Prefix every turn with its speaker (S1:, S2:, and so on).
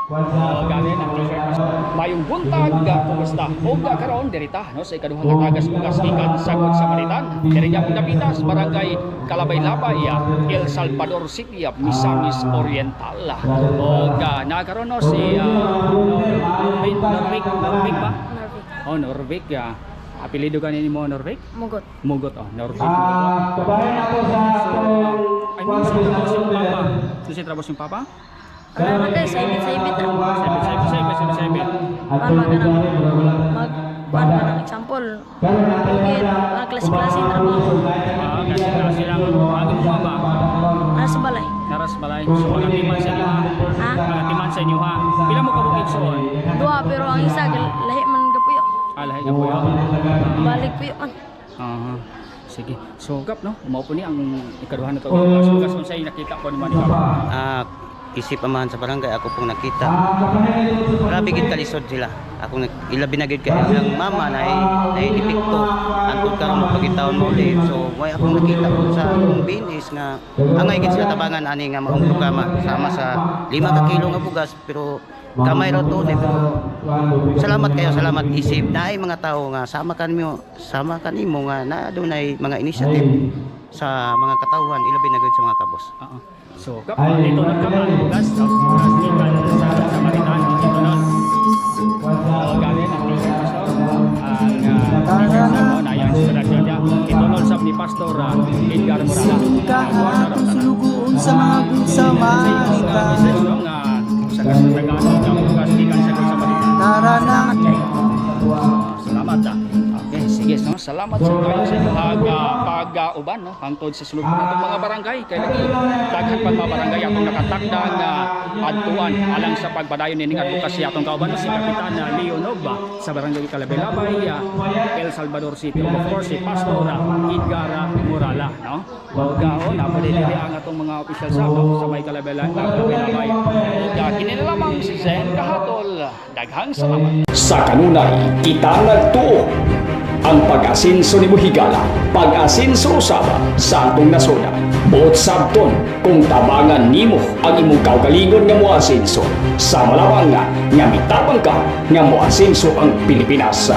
S1: Oh, gani ang t-shirt. Mayong buntag, kumusta? Og karon dirita, no, sa ikaduhang nga tagas bugas gikan sa Good Samaritan. Diri gyapon dapita sa Barangay Kalabay-Labay, El Salvador City, Misamis Oriental. Og nakaron, no, si Norvic, Norvic, Norvic ba?
S2: Norvic.
S1: Oh, Norvic. Apelyido gani mo, Norvic?
S2: Mugot.
S1: Mugot, oh, Norvic Mugot. So, ay, mo si trabaho yung papa. Si trabaho yung papa?
S2: Ano na kayo, saibit-saibit ra.
S1: Saibit, saibit, saibit, saibit, saibit.
S2: Kuan man ka ng mag kuan man ng example. Bukid, kuan klase-klase yung trabaho.
S1: Ah, kasi kasi lang ang imo ba?
S2: Nasa balay.
S1: Naras balay. So mga timan sa inyo ha.
S2: Ha?
S1: Mga timan sa inyo ha. Pila mo kabukid soon?
S2: Duha, pero ang isa lahi man gapuyo.
S1: Ah, lahi ka po yun.
S2: Balik puyo man.
S1: Aha. Sige. So, Gap, no? Mao po ni ang ikaduha na to. Gas, gas, unsay nakita ko ni Manika?
S3: Ah, isip amahan sa barangay, ako pong nakita. Grabe gid kalisod sila. Ako nag ilabi na gid kay ilang mama na na epekto antod karon magpagitawon mo ulit. So, way akong nakita po sa akong binis nga angay gid sila tabangan ani nga maong programa sama sa 5 ka kilo nga bugas, pero kamay ra to ni, pero salamat kayo, salamat isip naay mga tao nga sama kanimo nga na dunay mga initiative sa mga katawhan, ilabi na gid sa mga kabos.
S1: Oo. So, Gap, dito nagkaman gas, no? Gas gikan sa Samaritan, dito nun. So, gani ang teacher pastor. Ang teacher sa mo na yung inspirasyon niya. Ito sab ni Pastor Edgar Morala.
S4: Kahapon sulugoon sa mga good Samaritan.
S1: Nga sa kasatagaan ng bugas gikan sa Good Samaritan.
S4: Tara na.
S1: Salamat ah. Okay, sige. No? Salamat sa kayo sa inyong pag-uban, no? Hangtod sa sulod natong mga barangay. Kay lagi daghan pang mga barangay atong nakatakda nga adtuan alang sa pagpadayon nining advocacy atong kauban, no? Si Kapitan Leo Nova sa Barangay Kalabay-Labay, El Salvador City. Ug of course si Pastor Edgar Morala, no? Ug oh, napo dili ang atong mga opisyal sa, no? Sa may Kalabay-Labay. Ug kini na lamang si Zen Kahatol. Daghang salamat.
S5: Sa kanunay, kita nagtuo. Ang pag-asinso ni Buhigala, pag-asinso usaba sa atong nasoda. Buot sabton kung tabangan nimo ang imong kaugalingon nga moasinso. Sa malawang nga, nga mitabang ka nga moasinso ang Pilipinas.